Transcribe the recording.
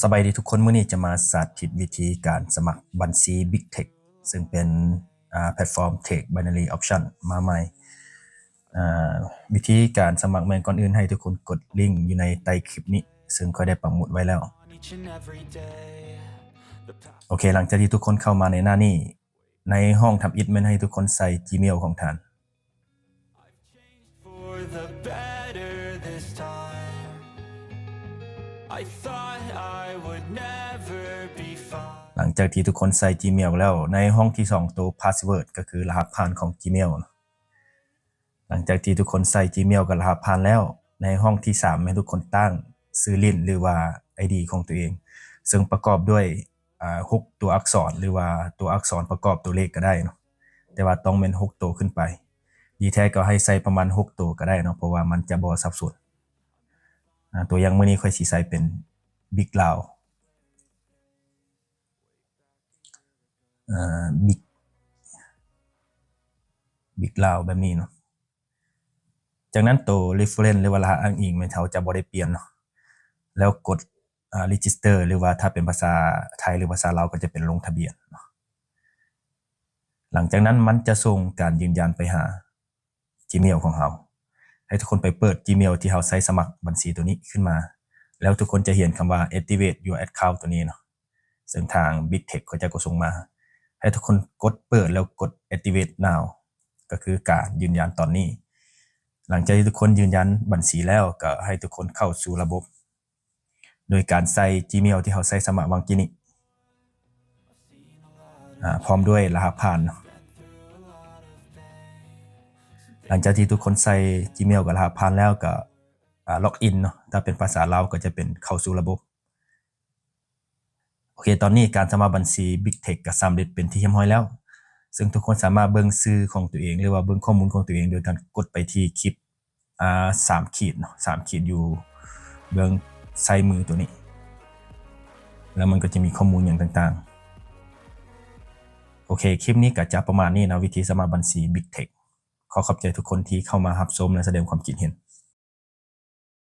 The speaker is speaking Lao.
ສະບາຍດີທຸກຄົນ, ມື້ນີ້ຈະມາສາທິດວິທີການສະໝັກບັນຊີ Big Tech ເຊິ່ງເປັນ ອາ ແພລດຟອມ Trade Binary Option ມາໃໝ່. ອາ ວິທີການສະໝັກແມ່ນ ກ່ອນອື່ນໃຫ້ທຸກຄົນກົດລິ້ງຢູ່ໃນໃຕ້ຄລິບນີ້ ເຊິ່ງຂ້ອຍໄດ້ປັກໝຸດໄວ້ແລ້ວ. ໂອເຄ, ຫຼັງຈາກທີ່ທຸກຄົນເຂົ້າມາໃນໜ້ານີ້, ໃນຫ້ອງທຳອິດແມ່ນໃຫ້ທຸກຄົນໃສ່ Gmail ຂອງທ່ານ. For the better this time. I thought I would never be fine. ຫຼັງຈາກທີ່ທຸກຄົນໃສ່ Gmail ແລ້ວ, ໃນຫ້ອງທີສອງ ໂຕ password ກໍຄືລະຫັດຜ່ານຂອງ Gmail ເນາະ. ຫຼັງຈາກທີ່ທຸກຄົນໃສ່ Gmail ກັບລະຫັດຜ່ານແລ້ວ, ໃນຫ້ອງທີສາມ ໃຫ້ທຸກຄົນຕັ້ງຊື່ຫຼິ້ນ ຫຼືວ່າ ID ຂອງຕົວເອງ, ເຊິ່ງປະກອບດ້ວຍ ອາ ຫົກຕົວອັກສອນ ຫຼືວ່າຕົວອັກສອນປະກອບຕົວເລກກໍໄດ້ເນາະ, ແຕ່ວ່າຕ້ອງແມ່ນຫົກໂຕຂຶ້ນໄປ. ດີແທ້ກໍໃຫ້ໃສ່ປະມານຫົກໂຕກໍໄດ້ເນາະ, ເພາະວ່າມັນຈະບໍ່ສັບສົນ. ອາ ຕົວຢ່າງມື້ນີ້ຂ້ອຍຊິໃສ່ເປັນ Big ລາວ ເອີ Big Big ລາວ ແບບນີ້ເນາະ. ຈາກນັ້ນໂຕ reference ຫຼືວ່າລະຫັດອ້າງອີງແມ່ນເຮົາຈະບໍ່ໄດ້ປ່ຽນເນາະ, ແລ້ວກົດ ອາ register ຫຼືວ່າຖ້າເປັນພາສາໄທ ຫຼືພາສາລາວກໍຈະເປັນລົງທະບຽນເນາະ. ຫຼັງຈາກນັ້ນມັນຈະສົ່ງການຢືນຢັນໄປຫາ Gmail ຂອງເຮົາ. ໃຫ້ທຸກຄົນໄປເປີດ Gmail ທີ່ເຮົາໃຊ້ສະໝັກບັນຊີໂຕນີ້ຂຶ້ນມາ, ແລ້ວທຸກຄົນຈະເຫັນຄຳວ່າ activate your account ໂຕນີ້ເນາະ. ເຊິ່ງທາງ Big Tech ເຂົາເຈົ້າກໍສົ່ງມາໃຫ້ທຸກຄົນກົດເປີດ ແລ້ວກົດ activate now ກໍຄືການຢືນຢັນຕອນນີ້. ຫຼັງຈາກທີ່ທຸກຄົນຢືນຢັນບັນຊີແລ້ວ, ກໍໃຫ້ທຸກຄົນເຂົ້າສູ່ລະບົບ ໂດຍການໃສ່ Gmail ທີ່ເຮົາໃຊ້ສະໝັກຫວ່າງກີ້ນີ້ ອາ ພ້ອມດ້ວຍລະຫັດຜ່ານເນາະ. ຫຼັງຈາກທີ່ທຸກຄົນໃສ່ Gmail ກັບລະຫັດຜ່ານແລ້ວ, ກໍ ອາ log in ເນາະ, ຖ້າເປັນພາສາລາວກໍຈະເປັນເຂົ້າສູ່ລະບົບ. ໂອເຄ, ຕອນນີ້ການສະໝັກບັນຊີ Big Tech ກໍສຳເລັດເປັນທີ່ຮຽບຮ້ອຍແລ້ວ, ເຊິ່ງທຸກຄົນສາມາດເບິ່ງຊື່ຂອງຕົວເອງ ຫຼືວ່າເບິ່ງຂໍ້ມູນຂອງຕົວເອງ ໂດຍການກົດໄປທີ່ຄລິບ ອາ ສາມຂີດເນາະ, ສາມຂີດຢູ່ເບື້ອງຊ້າຍມືຕົວນີ້, ແລ້ວມັນກໍຈະມີຂໍ້ມູນຫຍັງຕ່າງໆ. ໂອເຄ, ຄລິບນີ້ກໍຈະປະມານນີ້ເນາະ, ວິທີສະໝັກບັນຊີ Big Tech. ຂໍຂອບໃຈທຸກຄົນທີ່ເຂົ້າມາຮັບຊົມ ແລະ ສະແດງຄວາມຄິດເຫັນ.